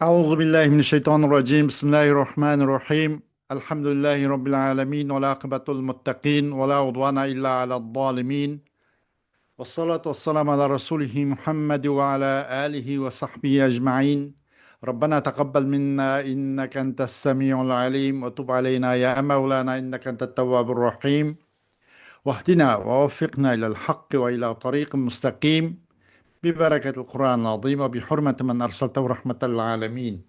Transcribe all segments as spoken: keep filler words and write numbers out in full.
أعوذ بالله من الشيطان الرجيم. بسم الله الرحمن الرحيم. الحمد لله رب العالمين، والعاقبة للمتقين، ولا عدوان إلا على الظالمين. والصلاة والسلام على رسوله محمد وعلى آله وصحبه أجمعين. ربنا تقبل منا إنك أنت السميع العليم، وتب علينا يا مولانا إنك أنت التواب الرحيم. واهدنا ووفقنا إلى الحق وإلى طريق مستقيم ببركة القرآن العظيم وبحرمة من أرسلته رحمة للعالمين.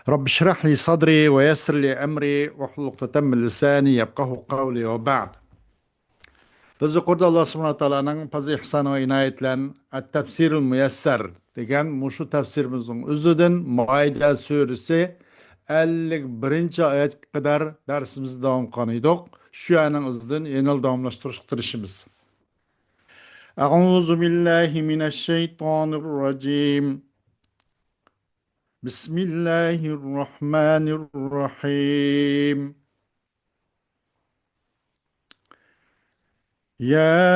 رب اشرح لي صدري ويسر لي أمري واحلل عقدة من لساني يفقهوا قولي وبعد. بىز يۇقىرىدا ئاللا سۇبھانەھۇ تائالانىڭ پەزلى ئىھسانى ۋە ئىنايىتى بىلەن ئەت-تەپسىرۇل مۇيەسسەر دېگەن مۇشۇ تەپسىرىمىزنىڭ ئۆزىدىن مائىدە سۈرىسى ئەللىك بىرىنچى ئايەتكە قەدەر دەرسىمىزنى داۋام قىلغان ئىدۇق. شۇ ئايەتنىڭ ئىزىدىن يەنىلا داۋاملاشتۇرۇشقا تىرىشىمىز. أعوذ بالله من الشيطان الرجيم. بسم الله الرحمن الرحيم. يا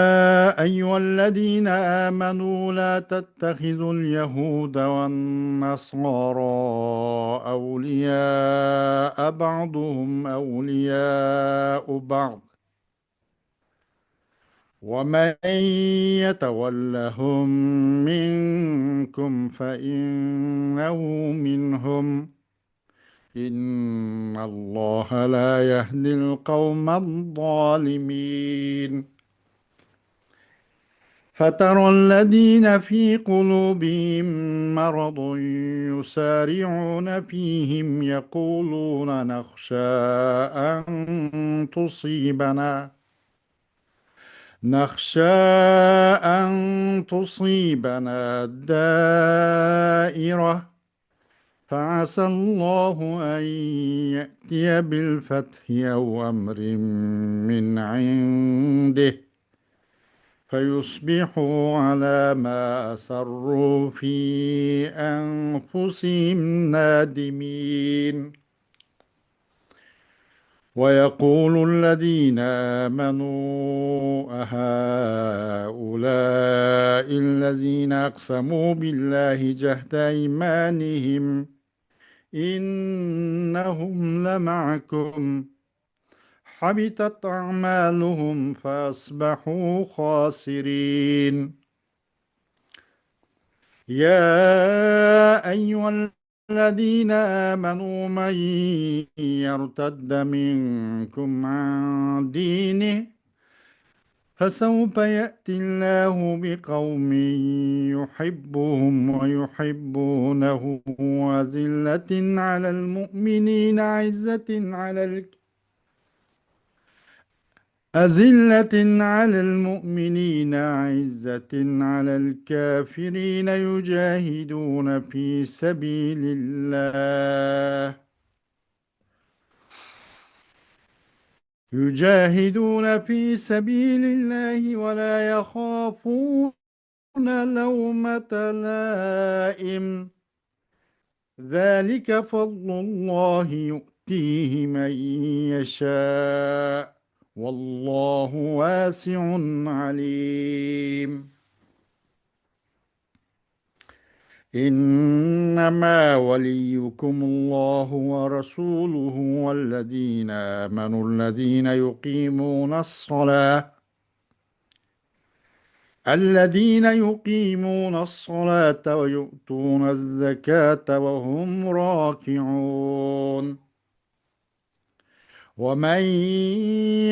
أيها الذين آمنوا لا تتخذوا اليهود والنصارى أولياء بعضهم أولياء بعض ومن يتولهم منكم فإنه منهم إن الله لا يهدي القوم الظالمين. فترى الذين في قلوبهم مرض يسارعون فيهم يقولون نخشى أن تصيبنا نخشى أن تصيبنا دائرة فعسى الله أن يأتي بالفتح أو أمر من عنده فيصبحوا على ما أسروا في أنفسهم نادمين. ويقول الذين آمنوا أهؤلاء الذين أقسموا بالله جهد أيمانهم إنهم لمعكم حبطت أعمالهم فأصبحوا خاسرين. يا أيها الذين آمنوا من يرتد منكم عن دينه فسوف يأتي الله بقوم يحبهم ويحبونه أذلة على المؤمنين عزة على ال- أذلة على المؤمنين عزة على الكافرين يجاهدون في سبيل الله يجاهدون في سبيل الله ولا يخافون لومة لائم ذلك فضل الله يؤتيه من يشاء والله واسع عليم. إنما وليكم الله ورسوله والذين آمنوا الذين يقيمون الصلاة الذين يقيمون الصلاة ويؤتون الزكاة وهم راكعون. ومن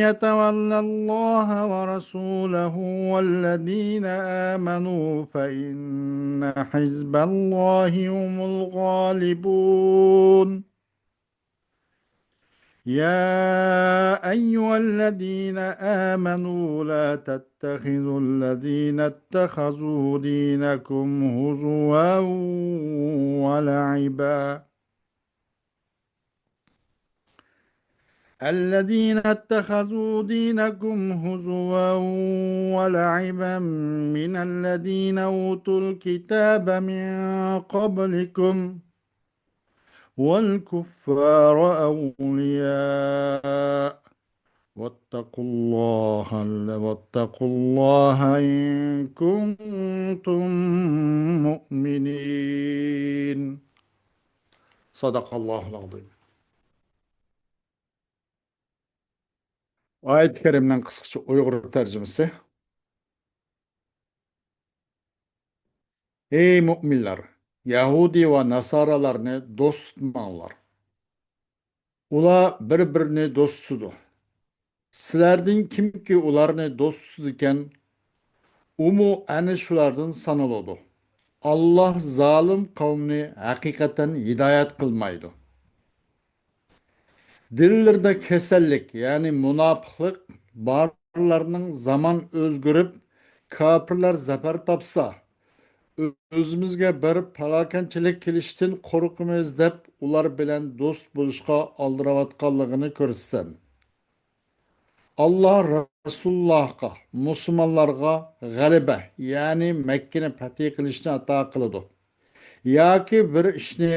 يتول الله ورسوله والذين آمنوا فإن حزب الله هم الغالبون. يا أيها الذين آمنوا لا تتخذوا الذين اتخذوا دينكم هزوا ولعبا الذين اتخذوا دينكم هزوا ولعبا من الذين أوتوا الكتاب من قبلكم والكفار أولياء واتقوا الله واتقوا الله إن كنتم مؤمنين. صدق الله العظيم. ئايەت كەرىمنىڭ قىسقىچە ئۇيغۇر تەرجىمىسى. ئەي مۆمىنلەر، يەھۇدىي ۋە ناسارالارنى دوست تۇتماڭلار. ئۇلار بىر-بىرىنى دوست تۇتىدۇ. سىلەردىن كىمكى ئۇلارنى دوست تۇتىدىكەن، ئۇمۇ ئەنە شۇلاردىن سانىلىدۇ. ئاللاھ زالىم قەۋمنى ھەقىقەتەن ھىدايەت قىلمايدۇ. دىللىرىدا كېسەللىك، يەنى مۇناپىقلىق بارلارنىڭ زامان ئۆزگىرىپ، كاپىرلار زەپەر تاپسا، ئۆزىمىزگە بىر پالاكەنچىلىك كېلىشتىن قورقىمىز دەپ ئۇلار بىلەن دوست بولۇشقا ئالدىراۋاتقانلىقىنى كۆرسىتىسەن. ئاللاھ رەسۇلۇللاھقا، مۇسۇلمانلارغا غەلىبە، يەنى مەككىنى پەتھى قىلىشنى ئاتا قىلىدۇ. ياكى بىر ئىشنى،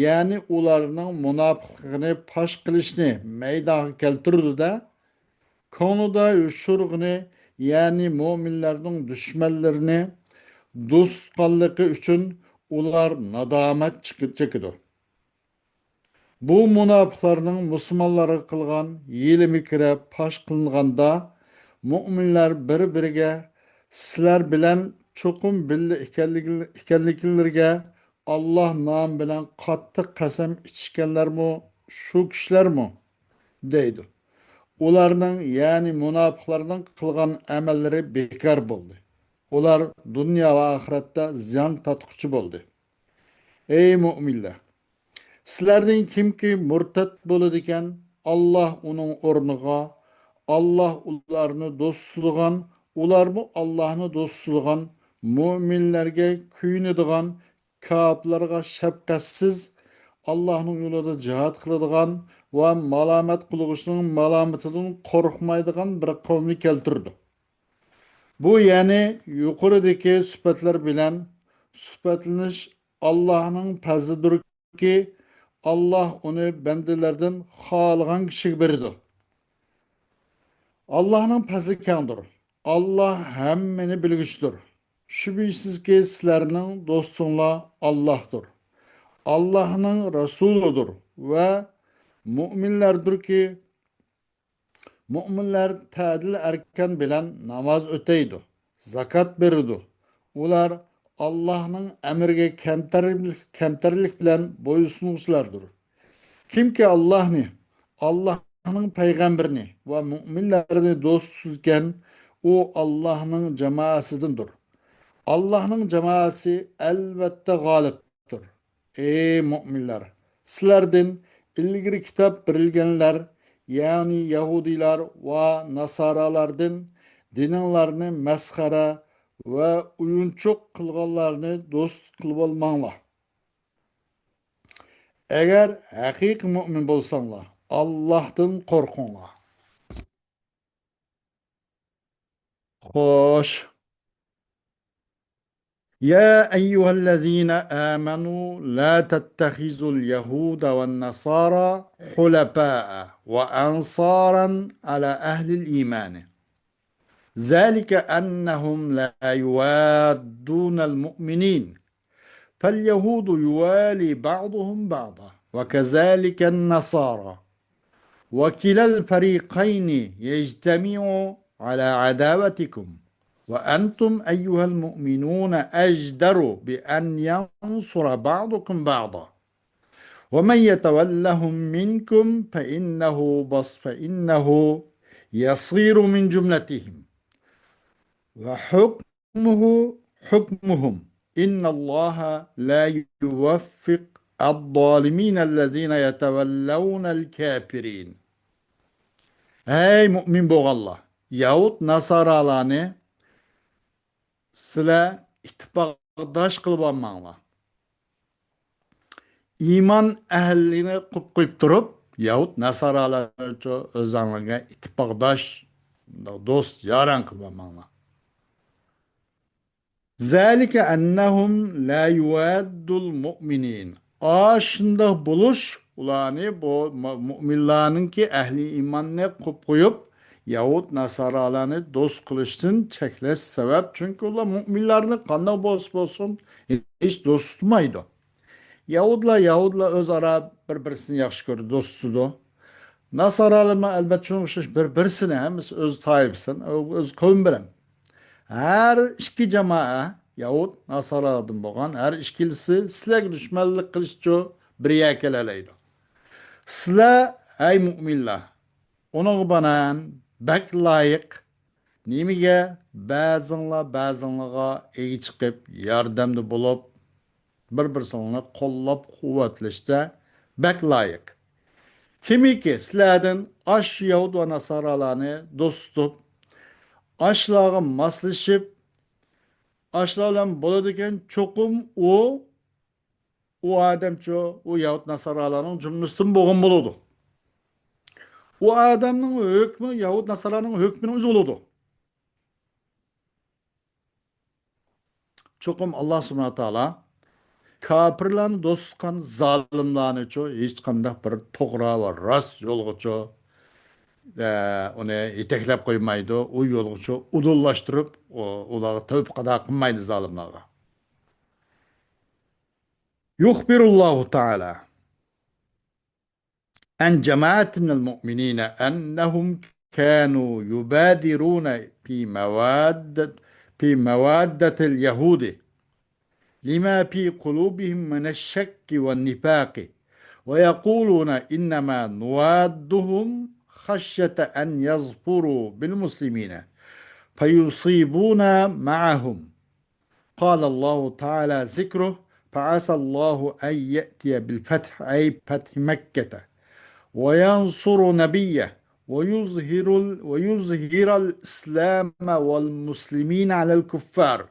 يەنى ئۇلارنىڭ مۇناپىقلىقىنى پاش قىلىشنى مەيدانغا كەلتۈرىدۇ-دە، كۆڭلىدە يوشۇرغىنى، يەنى مۆمىنلەرنىڭ دۈشمەنلىرىنى دوست تۇتقانلىقى ئۈچۈن ئۇلار نادامەت چېكىدۇ. بۇ مۇناپىقلارنىڭ مۇسۇلمانلارغا قىلغان ھىيلە-مىكرى پاش قىلىنغاندا، مۆمىنلەر بىر-بىرىگە، سىلەر بىلەن چوقۇم بىللە ئىكەنلىكىڭلارغا ئاللاھ نامى بىلەن قاتتىق قەسەم ئىچىشكەنلەرمۇ شۇ كىشىلەرمۇ؟ دەيدۇ. ئۇلارنىڭ، يەنى مۇناپىقلارنىڭ قىلغان ئەمەللىرى بىكار بولدى. ئۇلار دۇنيا ۋە ئاخىرەتتە زىيان تارتقۇچى بولدى. ئەي مۆمىنلەر! سىلەردىن كىمكى مۇرتەت بولىدىكەن، ئاللاھ ئۇنىڭ ئورنىغا، ئاللاھ ئۇلارنى دوست تۇتىدىغان، ئۇلارمۇ ئاللاھنى دوست تۇتىدىغان، مۆمىنلەرگە كۆيۈنىدىغان، كاپىرلارغا شەپقەتسىز، ئاللاھنىڭ يولىدا جىھاد قىلىدىغان ۋە مالامەت قىلغۇچىنىڭ مالامىتىدىن قورقمايدىغان بىر قەۋمنى كەلتۈرىدۇ. بۇ، يەنى يۇقىرىدىكى سۈپەتلەر بىلەن سۈپەتلىنىش ئاللاھنىڭ پەزلىدۇركى، ئاللاھ ئۇنى بەندىلەردىن خالىغان كىشىگە بېرىدۇ. ئاللاھنىڭ پەزلى كەڭدۇر. ئاللاھ ھەممىنى بىلگۈچىدۇر. شۈبھىسىزكى، سىلەرنىڭ دوستۇڭلار ئاللاھدۇر. ئاللاھنىڭ رەسۇلىدۇر ۋە مۆمىنلەردۇركى، مۆمىنلەر تەدىل ئەركان بىلەن ناماز ئۆتەيدۇ، زاكات بېرىدۇ. ئۇلار ئاللاھنىڭ ئەمرىگە كەمتەرلىك، كەمتەرلىك بىلەن بويسۇنغۇچىلاردۇر. كىمكى ئاللاھنى، ئاللاھنىڭ پەيغەمبىرىنى ۋە مۆمىنلەرنى دوست تۇتىدىكەن، ئۇ ئاللاھنىڭ جامائەسىدىندۇر. ئاللاھنىڭ جامائەسى ئەلۋەتتە غالىب. ئەي مۆمىنلەر! سىلەردىن ئىلگىرى كىتاب بېرىلگەنلەر، يەنى يەھۇدىيلار ۋە ناسارالاردىن دىنىڭلارنى مەسخىرە ۋە ئويۇنچۇق قىلغانلارنى دوست قىلىۋالماڭلار. ئەگەر ھەقىقىي مۆمىن بولساڭلار، ئاللاھتىن قورقۇڭلار. خوش. يا أيها الذين آمنوا لا تتخذوا اليهود والنصارى حلفاء وأنصارا على أهل الإيمان، ذلك أنهم لا يوادون المؤمنين، فاليهود يوالي بعضهم بعضا وكذلك النصارى، وكلا الفريقين يجتمع على عداوتكم، وأنتم أيها المؤمنون أجدر بأن ينصر بعضكم بعضا، ومن يتولهم منكم فإنه بص-، فإنه يصير من جملتهم. وحكم حكمهم، حكمهم. إن الله لا يوفق الظالمين الذين يتولون الكافرين. ھەي مۆمىن بولغانلار! يەھۇد ناسارالارنى سىلەر ئىتتىپاقداش قىلىپ ئالماڭلار. ئىمان ئەھلىنى قوپ قويۇپ تۇرۇپ، يەھۇد ناسارالارچۇ ئۆزۈڭلارغا ئىتتىپاقداش، دوست، يارەن قىلىپ ئالماڭلار. ذلك أنهم لا يوادوا المؤمنين. ئاشۇنداق بولۇش ئۇلارنى، بۇ مۇ-، مۆمىنلارنىڭكى ئەھلى ئىماننى قوپ قويۇپ، يەھۇد ناسارالارنى دوست قىلىشتىن چەكلەش سەۋەب. چۈنكى ئۇلار مۆمىنلارنى قانداق بولسا بولسۇن، ھېچ دوست تۇتمايدۇ. يەھۇدلار، يەھۇدلار ئۆزئارا بىر-بىرسىنى ياخشى كۆرىدۇ، دوستىدۇ. ناسارالارمۇ ئەلۋەتتە شۇنىڭغا ئوخشاش بىر-بىرسىنى، ھەممىسى ئۆز تائىپىسىنى، ئۆز قەۋمى بىلەن. ھەر ئىككى جامائە، يەھۇد، ناسارالاردىن بولغان ھەر ئىككىلىسى سىلەرگە دۈشمەنلىك قىلىشچۇ بىر يەرگە كېلەلەيدۇ. سىلەر، ئەي مۇئمىنلار، ئۇنىڭغا بىنائەن بەك لايىق. نېمىگە؟ بەزىڭلار بەزىڭلارغا ئىگە چىقىپ، ياردەمدە بولۇپ، بىر-بىرسىڭلارنى قوللاپ-قۇۋۋەتلەشتە بەك لايىق. كىمكى سىلەردىن ئاشۇ يەھۇد ۋە ناسارالارنى دوست تۇتۇپ، ئاشۇلارغا ماسلىشىپ، ئاشۇلار بىلەن بولىدىكەن، چوقۇم ئۇ، ئۇ ئادەمچۇ، ئۇ يەھۇد ناسارالارنىڭ جۈملىسىدىن بولغان بولىدۇ. ئۇ ئادەمنىڭ ھۆكمى يەھۇد ناسارالارنىڭ ھۆكمىنىڭ ئۆزى بولىدۇ. چوقۇم ئاللا سۇبھانەھۇ تائالا كاپىرلارنى دوست تۇتقان زالىملارنىچۇ ھېچقانداق بىر توغرا ۋە راست يولغىچۇ، ئە، ئۇنى يېتەكلەپ قويمايدۇ. ئۇ يولغىچۇ ئۇدۇللاشتۇرۇپ، ئۇ-، ئۇلارغا تەۋپىق ئاتا قىلمايدۇ زالىملارغا. يۇخبىرۇللاھۇ تائالا عن جماعة من المؤمنين أنهم كانوا يبادرون في مواد-، في موادة اليهود لما في قلوبهم من الشك والنفاق، ويقولون إنما نوادهم خشية أن يظفروا بالمسلمين فيصيبون معهم. قال الله تعالى ذكره، فعسى الله أن يأتي بالفتح، أي فتح مكة، وينصر نبيه، ويظهر ال-، ويظهر الإسلام والمسلمين على الكفار،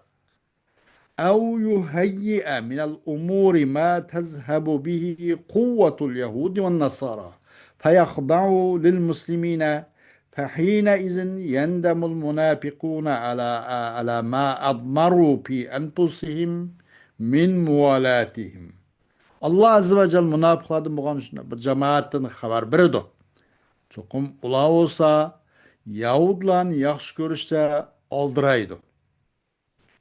أو يهيئ من الأمور ما تذهب به قوة اليهود والنصارى، فيخضعوا للمسلمين، فحينئذ يندم المنافقون على، على ما أضمروا في أنفسهم من موالاتهم. ئاللا ئەززە ۋە جەل مۇناپىقلاردىن بولغان شۇنداق بىر جامائەتتىن خەۋەر بېرىدۇ. چوقۇم ئۇلار بولسا يەھۇدلارنى ياخشى كۆرۈشتە ئالدىرايدۇ.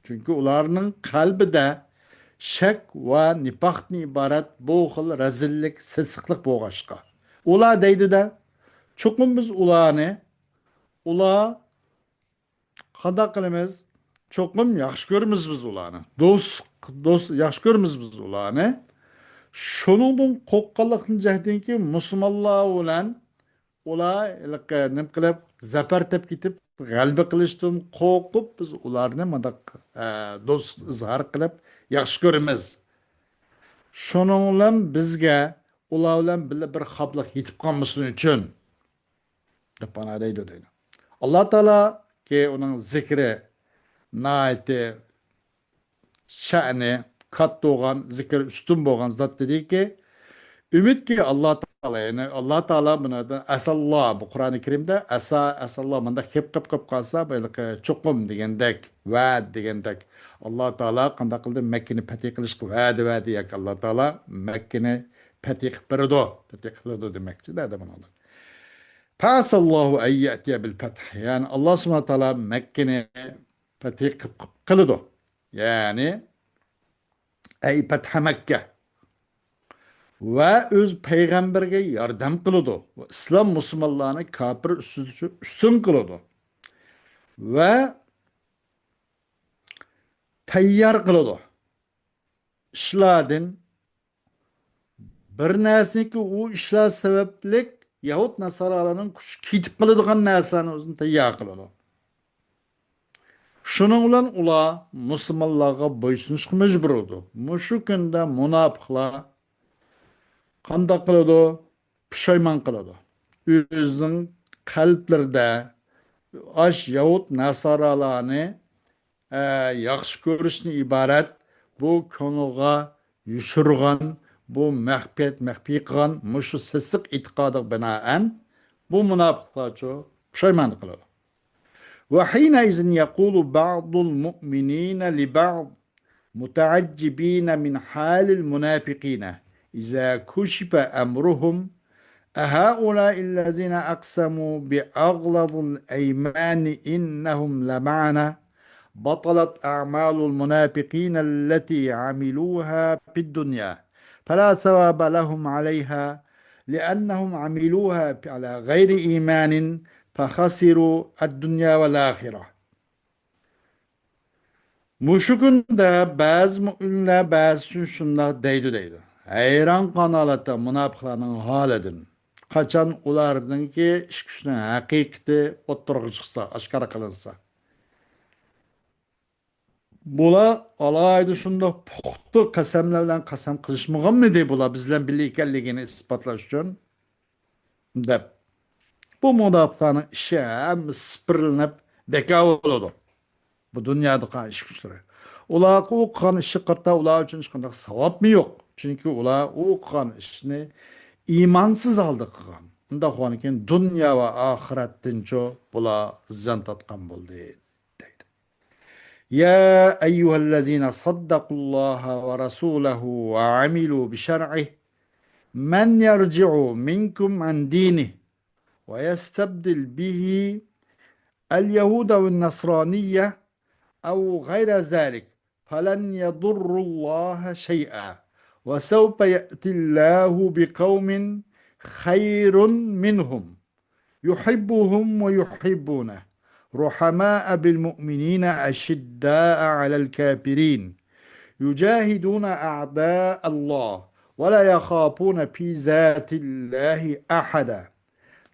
چۈنكى ئۇلارنىڭ قەلبىدە شەك ۋە نىپاقتىن ئىبارەت بۇ خىل رەزىللىك، سېسىقلىق بولغاچقا. ئۇلار دەيدۇ-دە، چوقۇم بىز ئۇلارنى، ئۇلار قانداق قىلىمىز؟ چوقۇم ياخشى كۆرىمىز بىز ئۇلارنى. دوست، دوست، ياخشى كۆرىمىز بىز ئۇلارنى. شۇنىڭدىن قورققانلىقتىن جەھەتتىنكى مۇسۇلمانلار بىلەن ئۇلار ھېلىقى نېمە قىلىپ، زەپەر تېپىپ كېتىپ، غەلىبە قىلىشتىن قورقۇپ، بىز ئۇلارنى مۇنداق، ئە، دوست ئىزھار قىلىپ ياخشى كۆرىمىز. شۇنىڭ بىلەن بىزگە ئۇلار بىلەن بىللە بىر خاپلىق يېتىپ قالمىسۇن ئۈچۈن، دەپ مانا دەيدۇ، دەيدۇ. ئاللا تائالاكى ئۇنىڭ زىكرى ناھايىتى شەنى كاتتا بولغان، زىكرى ئۈستۈن بولغان زات دېدىكى، ئۈمىدكى ئاللا تائالا، يەنى ئاللا تائالا بۇنىڭدا ئەسەللا، بۇ قۇرئانى كەرىمدە ئەسا، ئەسەللا مۇنداق كەپ قېلىپ قېلىپ قالسا، بۇ ھېلىقى چوقۇم دېگەندەك، ۋەدە دېگەندەك، ئاللا تائالا قانداق قىلدى؟ مەككىنى پەتھى قىلىشقا ۋەدە بەردى ياكى ئاللا تائالا مەككىنى پەتھى قىلىپ بېرىدۇ، پەتھى قىلىدۇ دېمەكچىدە ئادەم ئۇنىڭدا. فعسى الله أن يأتي بالفتح، يەنى ئاللا سۇبھانەھۇ تائالا مەككىنى پەتھى قىلىدۇ. يەنى، ئەي پەتھە مەككە. ۋە ئۆز پەيغەمبىرىگە ياردەم قىلىدۇ. ۋە ئىسلام مۇسۇلمانلارنى كاپىر ئۈستىدە ئۈستۈن قىلىدۇ. ۋە تەييار قىلىدۇ. ئىشلاردىن بىر نەرسىنىكى ئۇ ئىشلار سەۋەبلىك يەھۇد ناسارالارنىڭ كۈچى كېتىپ قالىدىغان نەرسىلەرنى ئۆزىنى تەييار قىلىدۇ. شۇنىڭ بىلەن ئۇلار مۇسۇلمانلارغا بويسۇنۇشقا مەجبۇر بولىدۇ. مۇشۇ كۈندە مۇناپىقلار قانداق قىلىدۇ؟ پۇشايمان قىلىدۇ. ئۆزىنىڭ قەلبلىرىدە ئاش يەھۇد ناسارالارنى ئە، ياخشى كۆرۈشتىن ئىبارەت بۇ كۆڭلىگە يوشۇرغان، بۇ مەخپىيەت، مەخپىي قىلغان مۇشۇ سېسىق ئېتىقادىغا بىنائەن بۇ مۇناپىقلارچۇ پۇشايمان قىلىدۇ. وحينئذ يقول بعض المؤمنين لبعض متعجبين من حال المنافقين إذا كشف أمرهم أهؤلاء الذين أقسموا بأغلظ الأيمان إنهم لمعنا بطلت أعمال المنافقين التي عملوها في الدنيا فلا ثواب لهم عليها لأنهم عملوها على غير إيمان فخسروا الدنيا والآخرة. مۇشۇ كۈندە بەزى مۆمىنلەر بەزىسى ئۈچۈن شۇنداق دەيدۇ، دەيدۇ. ھەيران قالغان ھالەتتە مۇناپىقلارنىڭ ھالىدىن. قاچان ئۇلارنىڭكى ئىش كۈچىنىڭ ھەقىقىتى ئوتتۇرىغا چىقسا، ئاشكارا قىلىنسا. بۇلار ئالاھىدە شۇنداق پۇختا قەسەملەر بىلەن قەسەم قىلىشمىغانمىدى بۇلار بىز بىلەن بىللە ئىكەنلىكىنى ئىسپاتلاش ئۈچۈن؟ دەپ. بۇ مۇناپىقلارنىڭ ئىشى ھەممىسى سىپىرلىنىپ بىكار بولىدۇ. بۇ دۇنيادا قىلغان ئىش كۈچلىرى. ئۇلار ئۇ قىلغان ئىشقا قارىتا ئۇلار ئۈچۈن ھېچقانداق ساۋابمۇ يوق. چۈنكى ئۇلار ئۇ قىلغان ئىشنى ئىمانسىز ھالدا قىلغان. ئۇنداق بولغاندىكىن دۇنيا ۋە ئاخىرەتتىنچۇ بۇلار زىيان تارتقان بولدى، دەيدۇ. يا أيها الذين صدقوا الله ورسوله وعملوا بشرعه من يرتد منكم عن دينه ويستبدل به اليهود والنصرانية أو غير ذلك فلن يضروا الله شيئا وسوف يأتي الله بقوم خير منهم يحبهم ويحبونه رحماء بالمؤمنين أشداء على الكافرين يجاهدون أعداء الله ولا يخافون في ذات الله أحدا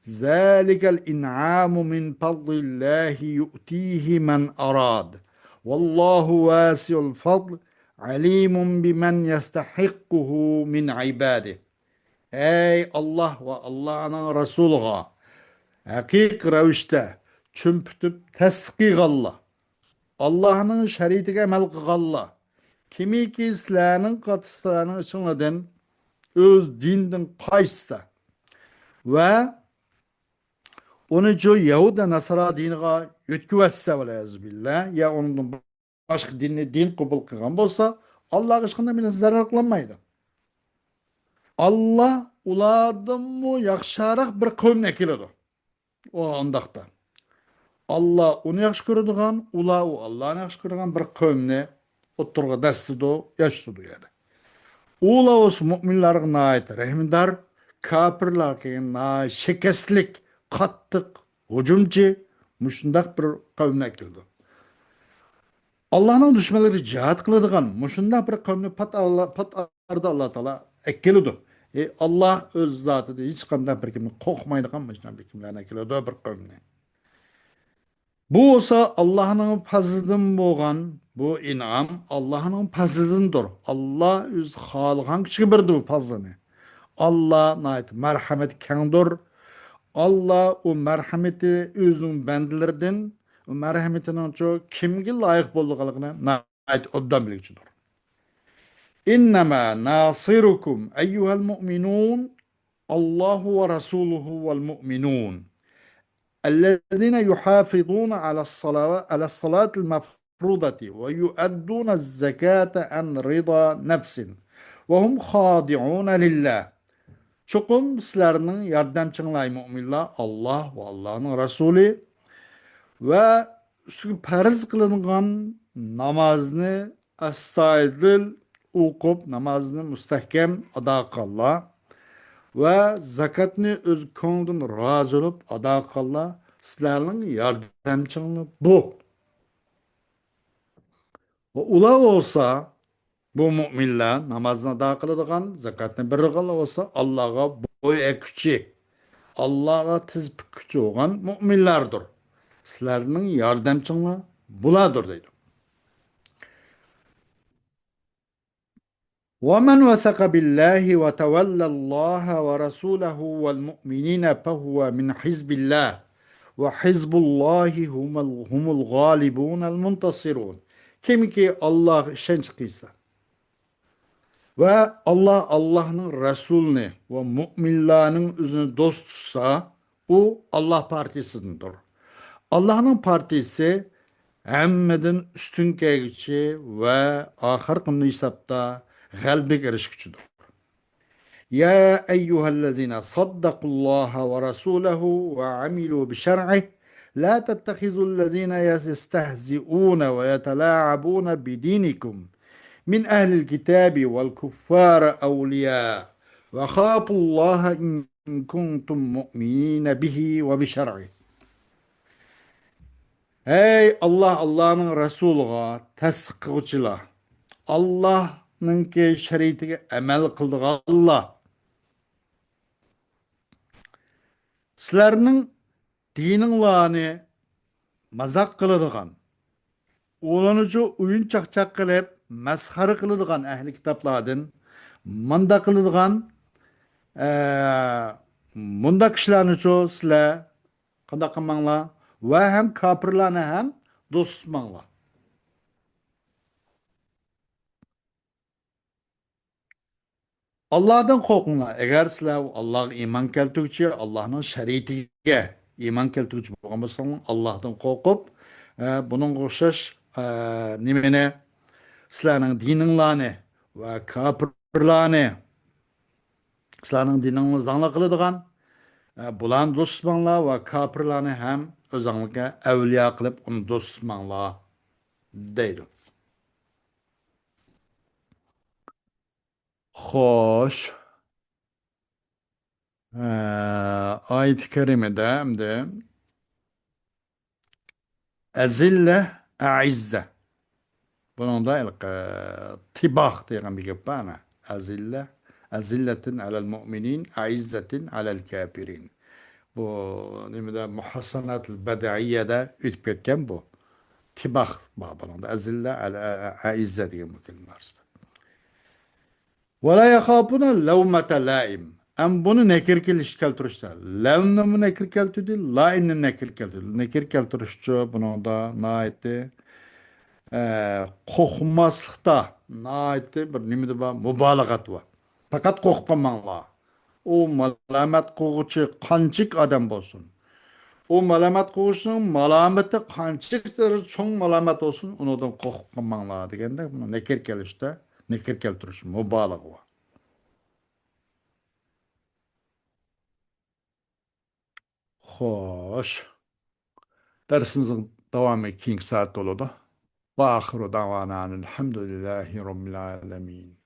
ذلك الإنعام من فضل الله يؤتيه من أراد والله واسع الفضل عليم بمن يستحقه من عباده. ئەي ئاللاھ ۋە ئاللاھنىڭ رەسۇلىغا ھەقىقىي رەۋىشتە چۆمپۈتۈپ تەستىق قىلغانلار، ئاللاھنىڭ شەرىئىتىگە ئەمەل قىلغانلار، كىمكى سىلەرنىڭ قاتىسىلەرنىڭ ئىچىڭلاردىن ئۆز دىنىدىن قايتسا ۋە ئۇنى شۇ يەھۇد ۋە ناسارا دىنىغا يۆتكىۋەتسە، ۋەلىيەزۇبىللا، يا ئۇنىڭدىن باشقا دىننى دىن قوبۇل قىلغان بولسا، ئاللاھقا ھېچقانداق بىر زەرەر قىلالمايدۇ. ئاللاھ ئۇلاردىنمۇ ياخشىراق بىر قەۋمنى ئەكېلىدۇ. ئۇ ئۇنداقتا. ئاللاھ ئۇنى ياخشى كۆرىدىغان، ئۇلار ئۇ ئاللاھنى ياخشى كۆرىدىغان بىر قەۋمنى ئوتتۇرىغا دەسسىدۇ، ياشىتىدۇ يەنى. ئۇلار بولسا مۆمىنلارغا ناھايىتى رەھىمدار، كاپىرلارغا كەلگەن ناھايىتى شىكەستلىك، قاتتىق ھۇجۇمچى، مۇشۇنداق بىر قەۋمنى ئەكېلىدۇ. ئاللاھنىڭ دۈشمەنلىرى جىھاد قىلىدىغان مۇشۇنداق بىر قەۋمنى پات ئارىدا ئاللا تائالا ئەكېلىدۇ. ئى، ئاللا ئۆز زاتىدا ھېچقانداق بىر كىمدىن قورقمايدىغان مۇشۇنداق بىر كىملەرنى ئەكېلىدۇ، بىر قەۋمنى. بۇ بولسا ئاللاھنىڭ پەزلىدىن بولغان بۇ ئىنئام، ئاللاھنىڭ پەزلىدىندۇر. ئاللا ئۆزى خالىغان كىشىگە بېرىدۇ بۇ پەزلىنى. ئاللا ناھايىتى مەرھەمىتى كەڭدۇر. ئاللا ئۇ مەرھەمىتى ئۆزىنىڭ بەندىلىرىدىن، ئۇ مەرھەمىتىنىڭچۇ كىمگە لايىق بولىدىغانلىقىنى ناھايىتى ئوبدان بىلگۈچىدۇر. إنما ناصركم أيها المؤمنون الله ورسوله والمؤمنون الذين يحافظون على الصلوات، على الصلاة المفروضة ويؤدون الزكاة عن رضا نفس وهم خاضعون لله. چوقۇم سىلەرنىڭ ياردەمچىڭلار، مۆمىنلار، ئاللا ۋە ئاللانىڭ رەسۇلى ۋە ئۈستىگە پەرز قىلىنغان نامازنى ئەستايىدىل ئوقۇپ، نامازنى مۇستەھكەم ئادا قىلغانلار ۋە زاكاتنى ئۆز كۆڭلىدىن رازى بولۇپ ئادا قىلغانلار سىلەرنىڭ ياردەمچىڭلار بۇ. ۋە ئۇلار بولسا، بۇ مۆمىنلەر نامازنى ئادا قىلىدىغان، زاكاتنى بېرىدىغانلار بولسا، ئاللاغا بوي ئەگكۈچى، ئاللاغا تىز پۈككۈچى بولغان مۆمىنلەردۇر. سىلەرنىڭ ياردەمچىڭلار بۇلاردۇر، دەيدۇ. ومن وثق بالله وتولى الله ورسوله والمؤمنين فهو من حزب الله وحزب الله هم ال-، هم الغالبون المنتصرون. كىمكى ئاللاغا ئىشەنچ قىلسا ۋە ئاللا، ئاللانىڭ رەسۇلىنى ۋە مۆمىنلارنىڭ ئۆزىنى دوست تۇتسا، ئۇ ئاللا پارتىيىسىدىندۇر. ئاللانىڭ پارتىيىسى ھەممىدىن ئۈستۈن كەلگۈچى ۋە ئاخىرقى ھېسابتا غەلىبىگە ئېرىشكۈچىدۇر. يا أيها الذين صدقوا الله ورسوله وعملوا بشرعه لا تتخذوا الذين يستهزئون ويتلاعبون بدينكم من أهل الكتاب والكفار أولياء وخافوا الله إن كنتم مؤمنين به وبشرعه. ھەي ئاللا، ئاللانىڭ رەسۇلىغا تەستىق قىلغۇچىلار، ئاللانىڭكى شەرىئىتىگە ئەمەل قىلىدىغانلار، سىلەرنىڭ دىنىڭلارنى مازاق قىلىدىغان، ئۇلارنىچۇ ئويۇن چاقچاق قىلىپ مەسخىرە قىلىدىغان ئەھلى كىتابلاردىن مۇنداق قىلىدىغان، ئە، مۇنداق كىشىلەرنىچۇ سىلەر قانداق قىلماڭلار ۋە ھەم كاپىرلارنى ھەم دوست تۇتماڭلار. ئاللاھتىن قورقۇڭلار. ئەگەر سىلەر ئاللاھقا ئىمان كەلتۈرگۈچى، ئاللاھنىڭ شەرىئىتىگە ئىمان كەلتۈرگۈچى بولغان بولساڭلار، ئاللاھتىن قورقۇپ، ئە، بۇنىڭغا ئوخشاش، ئە، نېمىنى، سىلەرنىڭ دىنىڭلارنى ۋە كاپىرلارنى، سىلەرنىڭ دىنىڭلارنى زاڭلىق قىلىدىغان، ئە، بۇلارنى دوست تۇتماڭلار ۋە كاپىرلارنى ھەم ئۆزۈڭلارغا ئەۋلىيا قىلىپ ئۇنى دوست تۇتماڭلار، دەيدۇ. خوش. ئايەت كەرىمىدە ئەمدى ئەزىللە، ئەئىززە. بۇنىڭدا ھېلىقى تىباق دېگەن بىر گەپ بار، ئەنە. ئەزىللە، ئەزىللەتىن ئەلەل مۇئمىنىن، ئەئىززەتىن ئەلەل كەپىرىن. بۇ نېمىدە، مۇھەسسەناتىل بەدىئىيەدە ئۆتۈپ كەتكەن بۇ. تىباق بار بۇنىڭدا. ئەزىللە، ئەل-، ئە-، ئە-، ئەئىززە دېگەن بۇ كەلىمە ئارىسىدا. ۋەلا يەخافۇنە لەۋمەتە لائىم. ئەم بۇنى نەكىر كېلىش كەلتۈرۈشتە. لەۋنىمۇ نەكىر كەلتۈردى، لائىمنى نەكىر كەلتۈردى. نەكىر كەلتۈرۈشچۇ بۇنىڭدا ناھايىتى، ئە، قورقماسلىقتا ناھايىتى بىر نېمىدە بار، مۇبالىغەت بار. پەقەت قورقۇپ قالماڭلار. ئۇ مالامەت قىلغۇچى قانچىلىك ئادەم بولسۇن. ئۇ مالامەت قىلغۇچىنىڭ مالامىتى قانچىلىك دەرىجىدە چوڭ مالامەت بولسۇن، ئۇنىڭدىن قورقۇپ قالماڭلار دېگەندە، بۇنى نەكىر كېلىشتە، نەكىر كەلتۈرۈش مۇبالىغە بار. خوش. دەرسىمىزنىڭ داۋامى كېيىنكى سائەتتە بولىدۇ. ۋە ئاخىرۇ دەۋانا ئەنىل ھەمدۇلىللاھى رەببىل ئالەمىن.